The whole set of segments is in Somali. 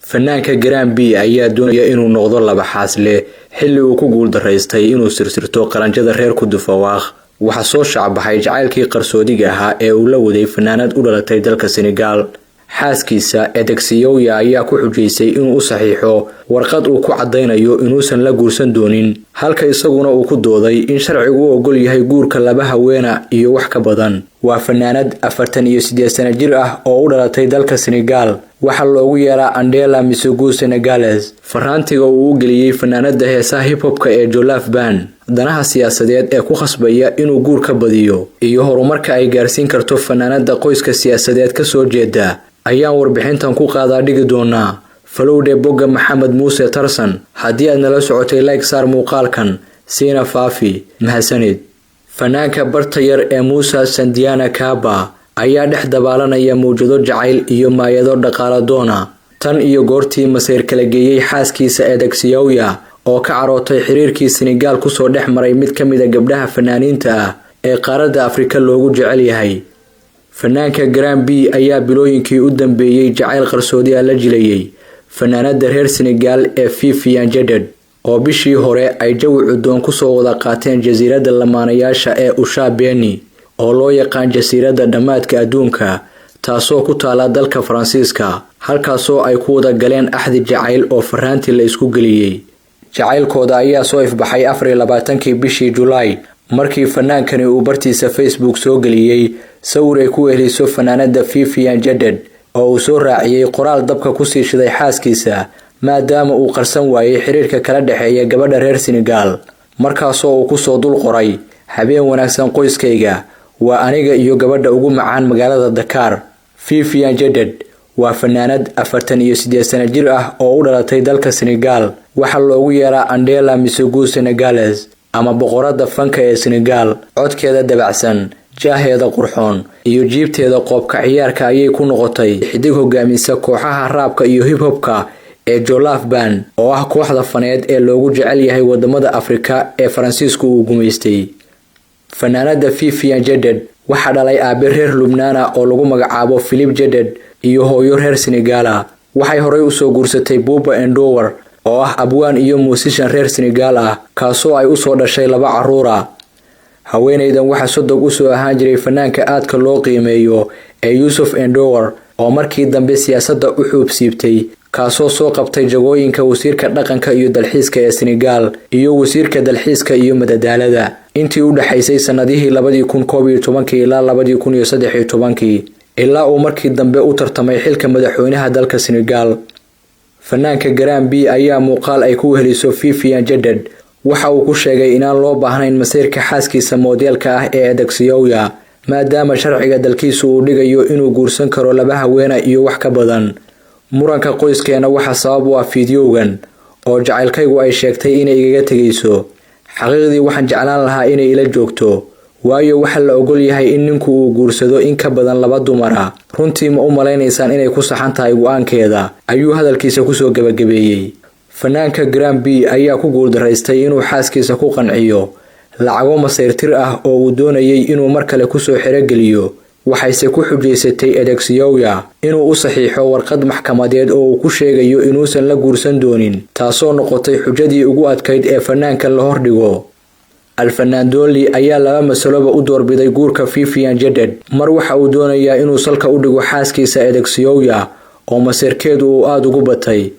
Fanaanka Grand B ayaa doonaya inuu noqdo laba xaasle xilli uu ku guuldaraystay inuu sirsirto qalanjada reer Kudufawaaq. Waxaa soo shaacbaxay jacaylkii qarsoodiga ahaa ee uu la waday fanaanad u dhalatay dalka Senegal. Xaaskiisa Edegsiyowya ayaa ku xujaysay inuu u saxiixo warqad uu ku caddaynayo inuusan la guursan doonin, halka isaguna uu ku dooday in sharcigu u ogol yahay guurka laba haweena iyo wax ka badan. Waa fanaanad 48 sano jir ah oo u dhalatay dalka Senegal. Waxaa loogu yeeraa Andela Misugu Senegales. Faraantiga uu u geliyey fanaanada heesaha hip-hopka ee Jolaf Ban, danaha siyaasadeed ee ku khasbaya inuu guur ka badiyo, iyo horumarka ay gaarsiin karto fanaanada qoyska siyaasadeed ka soo jeeda ayaan warbixintan ku qaadaa dhigi doonaa. Falowdhe bogga Maxamed Muuse Tarsan. Haddii aad nala socotay, like saar muuqaalkan, siina faafi. Mahadsanid. Fanaanka barta yar ee Muuse Sandiana Kaba ayaa dhex dabaalanaya mawjado jacayl iyo maayado dhaqaaladoona tan iyo goortii masayr kala geeyey xaaskiisa Edegsiyowya oo ka carootay xiriirkii Senegal kusoo dhex maray mid ka mid a gabdhaha fanaaniinta ah ee qaaradda Afrika loogu jecel yahay. Fanaanka Grand B ayaa bilooyinkii u dambeeyey jacayl qarsoodi ah la jilayay fanaanada reer Senegal ee Vivian Jeded, oo bishii hore ay jawi cudoon kusoo wada qaateen jasiiradda lamaanayaasha ee Usha Beni, oo loo yaqaan jasiiradda dhammaadka adduunka, taasoo ku taala dalka Faransiiska, halkaasoo ay ku wada galeen axdi jacayl oo faraantii la isku geliyey. Jacaylkooda ayaa soo ifbaxay 24-kii bishii Julaay, markii fanaankani uu bartiisa Facebook soo geliyey sawir ay ku weheliso fanaanada Vivian Jeded, oo uu soo raaciyey qoraal dabka kusii shiday xaaskiisa, maadaama uu qarsan waayey xiriirka kala dhexeeya gabadha reer Senegal, markaasoo uu kusoo dul qoray: "Habeen wanaagsan qoyskayga, waa aniga iyo gabadha ugu macaan magaalada Dakar." Vivian Jeded waa fanaanad 48 sano jir ah oo u dhalatay dalka Senegal. Waxaa loogu yeeraa Andela Misugu Senegales ama boqorada fanka ee Senegal. Codkeeda dabacsan, jaaheeda qurxoon iyo jiibteeda qoobka ciyaarka ayay ku noqotay xidig hogaamisa kooxaha raabka iyo hip-hopka ee Jolaf Ban, oo ah kooxda faneed ee loogu jecel yahay wadamada Afrika ee Faransiisku uu gumaystay. Fanaanada Vivian Jeded waxaa dhalay aabe reer Lubnaana oo lagu magacaabo Philip Jeded iyo hooyo reer Senegala. Waxay horey usoo guursatay Buuba Endower, oo ah abwaan iyo muusishan reer Senegal ah, kaasoo ay usoo dhashay laba caruura. Haweeneydan waxaa sodog usoo ahaan jiray fanaanka aadka loo qiimeeyo ee Yuusuf Endower, oo markii dambe siyaasadda u xuubsiibtay, kaasoo soo qabtay jagooyinka wasiirka dhaqanka iyo dalxiiska ee Senegal iyo wasiirka dalxiiska iyo madadaalada intii u dhexaysay sannadihii 2011-kii ilaa 2013-kii, ilaa uu markii dambe u tartamay xilka madaxweynaha dalka Senegal. Fanaanka Grand B ayaa muuqaal ay ku weheliso Vivian Jeded waxa uu ku sheegay inaan loo baahnayn masiirka xaaskiisa moodeelka ah ee Edegsiyowya, maadaama sharciga dalkiisu uu dhigayo inuu guursan karo laba haweena iyo wax ka badan. "Muranka qoyskeena waxaa sabab u ah fiidiyowgan oo jacaylkaygu ay sheegtay inay igaga tegayso. Xaqiiqdii waxaan jeclaan lahaa inay ila joogto, waayo waxaa la ogol yahay in ninku uu guursado in ka badan laba dumara. Runtii ma u malaynaysaan inay ku saxan tahay go-aankeeda?" ayuu hadalkiisa kusoo gebagabeeyey. Fanaanka Grand B ayaa ku guuldaraystay inuu xaaskiisa ku qanciyo lacago masayrtir ah oo uu doonayay inuu mar kale kusoo xerogeliyo, waxayse ku xujaysatay Edegsiyowya inuu u saxiixo warqad maxkamadeed oo uu ku sheegayo inuusan la guursan doonin, taasoo noqotay xujadii ugu adkayd ee fanaankan la hordhigo. Alfanaan Dooli ayaa laba masaloba u doorbiday guurka Vivian Jeded. Mar waxa uu doonayaa inuu salka u dhigo xaaskiisa Edegsiyowya oo masiirkeedu uu aada ugu batay.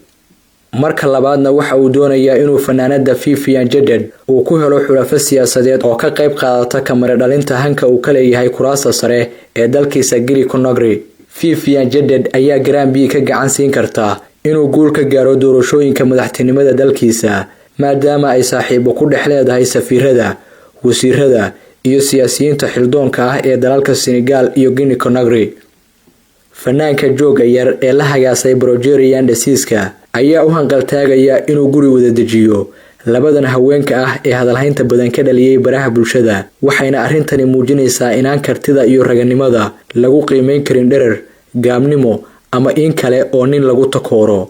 Marka labaadna waxa uu doonayaa inuu fanaanada Vivian Jeded uu ku helo xulafo siyaasadeed oo ka qayb qaadata kamari dhalinta hanka uu ka leeyahay kuraasta sare ee dalkiisa Giri Conakry. Vivian Jeded ayaa Grand B ka gacan siin karta inuu guul ka gaaro doorashooyinka madaxtinimada dalkiisa, maadaama ay saaxiibo ku dhex leedahay safiirada, wasiirada iyo siyaasiyiinta xildoonka ah ee dalalka Senegal iyo Guinea Conakry. Fanaanka jooga yar ee la hagaasay Brogerian dhasiiska ayaa u hanqaltaagaya inuu guri wada dejiyo labadan haweenka ah ee hadalhaynta badan ka dhaliyay baraha bulshada, waxayna arrintani muujinaysaa inaan kartida iyo raganimada lagu qiimeyn karin dherer, gaabnimo ama in kale oo nin lagu takooro.